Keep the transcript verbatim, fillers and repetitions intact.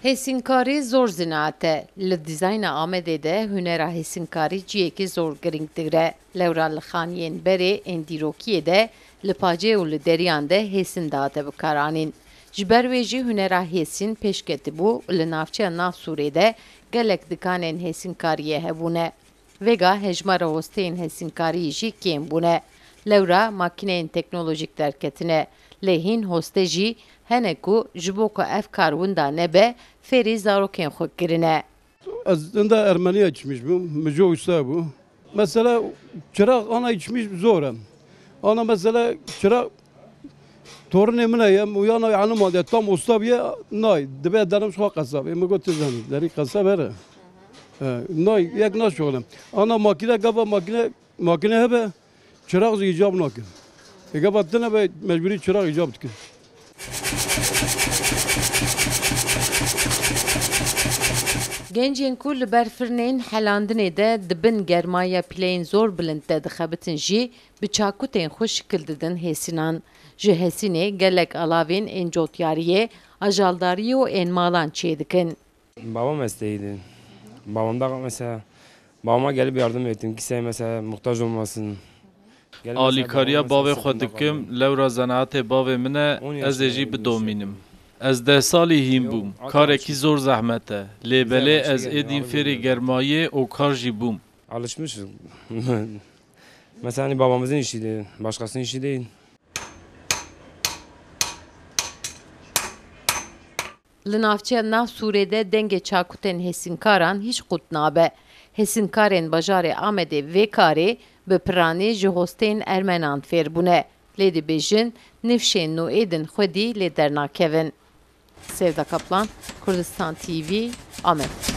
Hêsînkarî zor zinaet e. Li dîzayna Amedê de hunera hêsînkarî ciyekî zor girîng digire. Lewra li xaniyên berê ên dîrokiyê de li pacê û li deriyan de hêsîn dihate bikaranîn. Ji ber wê jî hunera hêsîn pêş ketibû, li navçeya Nav Sûrê de gelek dikanên hêsînkariyê hebûne. Vêga hejmara hosteyên hêsînkariyê jî kêm bûne. Lewra makîneyên teknolojîk derketine. Lê hîn hoste jî hene ku ji bo ku ev kar winda nebe, fêrî zarokên xwe kirine. Ez hinda Ermeniya içmiş bûm, mijo usta bû. Mesela çiraq ana içmiş zor e. Ana mesela çiraq torunê min e, yem uyana yanım aldı, tam usta bîye, nay, dibe derim şu qesab. E, mi got, "Tizan, deri qesab here." E, nay, yek naşoğlum. Ana makine, gava makine, makine hebe, çiraq zî icab nake. E, gava tine be, mecburi çiraq icab dikin. Gencên ku li ber firnên helandinê de di bin germaya pîleyên zor bilind de dixebitin jî, bi çakutên xwe şikil didin hêsînan. Ji hêsînê gelek alavên ên cotyariyê, ajaldariyê û ên malan çêdikin. Babam hastaydı. Babam da mesela, babama gelip yardım ettim. Kimseye mesela muhtaç olmasın. Gelip mesela Alîkariya babam mesela bavê xwe sırtında dikim, kaldı. Lewra zenaetê bavê min e, On ez ê yaşında jî bir bidomînim. Ez deh salî hîn bûm. Yok, Karekî zor zehmet e. Lê belê ez êdîn fêrê germayê û kar jî bûm. Alışmışız. Mesela hani babamızın işi değil, başkasının işi değil. Li navçeya Nav Sûrê de dengê çakutên hêsînkaran hîç qut nabe. Hêsînkarên bajarê Amedê vê karê bi piranî ji hosteyên Ermenan fêr bûne. Lê dibêjin nifşên nû êdin xwedî lê dernakevin. Sevda Kaplan, Kurdistan T V, Amed.